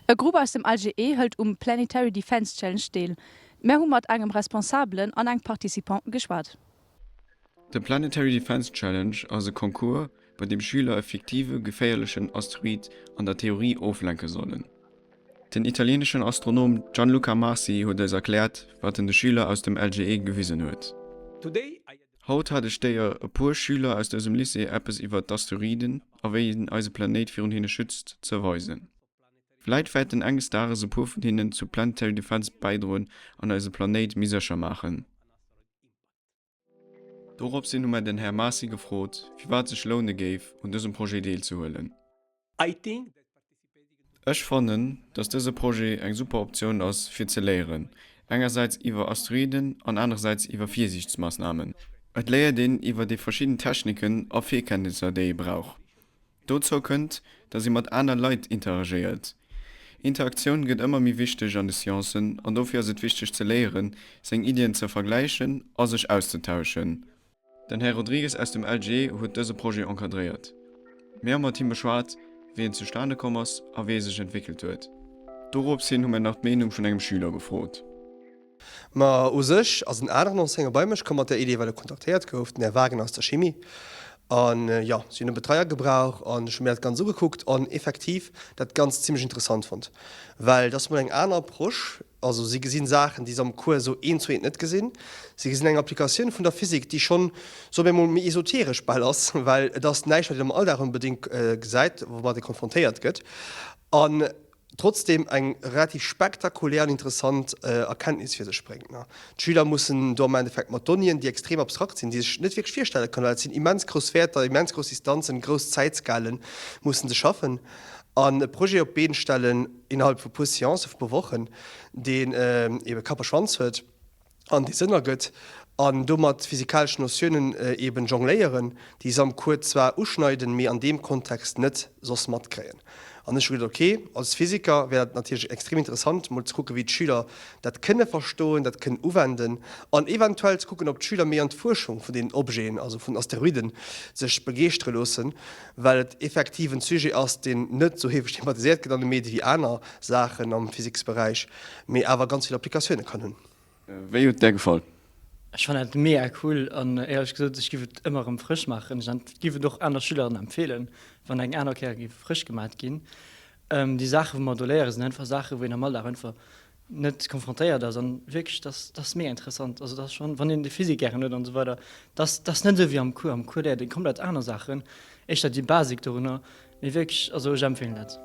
E Grupp aus dem LGE hëlt um Planetary Defense Challenge deel. Mär hu mat engem Responsabelen an engem Participant geschwat. De Planetary Defense Challenge ass e Concours, bei deem Schüler e fiktive geféierlechen Asteroid an der Theorie oflenke sollen. Den italieneschen Astronom Gianluca Masi huet eis erkläert, wat en de Schüler aus dem LGE gewisen huet. Haut hat ech d'Éier, e puer Schüler aus dësem Lycée eppes iwwer d'Asteroiden a wéi een eise Planéit virun hinne schützt, ze weisen. Vläit wäerten enges Dages e puer vun hinnen zu Planetary Defense bäidroen an eise Planéit méi sécher maachen. Doropshin hu mer den Här Masi gefrot, firwat et sech loune géif, un dësem Projet deelzehuelen. Ech fannen, dass dëse Projet eng super Optioun ass fir ze léieren, engersäits iwwer Asteroiden an anerersäits iwwer Virsiichtsmassnamen. Et léiert een iwwer déi verschidden Techniken a Virkenntnisser, déi ee brauch. Dozou kënnt, dass ee mat aner Leit interagéiert. Interaktioun gëtt ëmmer méi wichteg an de Sciencen an dofir ass et wichteg ze léieren, seng Iddien ze vergläichen a sech auszetauschen. Den Här Rodrigues aus dem LG huet dëse Projet encadréiert. Mir hu mat him beschwat, wéi en zustane komm ass a wéi e sech entwéckelt huet. Dorops hin hu mir nach d'Meenung vun engem Schüler gefrot. Ma u sech ass en aneren Enseignant bei mech komm mat där Idee, well e kontaktéiert gouf, den Här Wagener aus der Chimie. An jo, si hunn e Betreier gebrauch an ech hu mir dat Ganzt ugekuckt an effektiv dat Ganzt zimmlech interessant fonnt, well et ass mol eng aner Approche. Also si gesinn Saachen, déi se am Cours esou eent zu eent net gesinn. Si gesinn eng Applikatioun vun der Physik, déi schonn, soe mir mol, méi esoteresch bal ass, well et ass näischt, wat een am Alldag onbedéngt gesäit, woumat ee konfrontéiert gëtt. An trotzdem eng relativ spektakulär an interessant Erkenntnis fir sech bréngt. D'Schüler mussen do am Endeffekt mat Donnéeën, déi extrem abstrakt sinn, déi sech net wierklech virstelle kënnen, well et sinn immens grouss Wäerter, immens grouss Distanzen, grouss Zäitskalen, mussen se schaffen an e Projet op d'Been stellen innerhalb vu puer Seancen, vu puer Wochen, deen ebe Kapp a Schwanz huet. an dee Sënn ergëtt, an domat physikalesch Notiounen eben jongléieren, déi se am Cours zwar uschneiden, mee an deem Kontext net soss matkréien. An ech hu geduet, ok, als Physiker wär dat natierlech extrem interessant, mol ze kucken, wéi d'Schüler dat kënne verstoen, dat kënnen uwenden an eventuell ze kucken, ob d'Schüler méi an d'Fuerschung vun deenen Objeten, also vun Asteroiden, sech begeeschtere loossen, well et effektiv en Sujet ass, deen net esou heefeg thematiséiert gëtt an de Medie wéi aner Saachen am Physiksberäich, mee awer ganz vill Applikatioune kann hunn. Wéi huet där gefall? Ech fannen dat mega cool an éierlech gesot ech giff et ëmmer erëm frësch maachen. Ech giff et och aner Schüleren empfehlen wann eng aner Kéier giff frësch gemat ginn. Déi Saachen wou mer do léieren sinn einfach Saachen wou een am Alldag einfach net konfrontéiert ass an wierklech dat ass mega interessant. Also dat ass schonn wann een de Physik gären huet an esou weider dat ass net esou wéi am Cours. Am Cours léiert een komplett aner Saachen, éischter déi Basic dorunner, mee wierklech also ech empfehlen dat.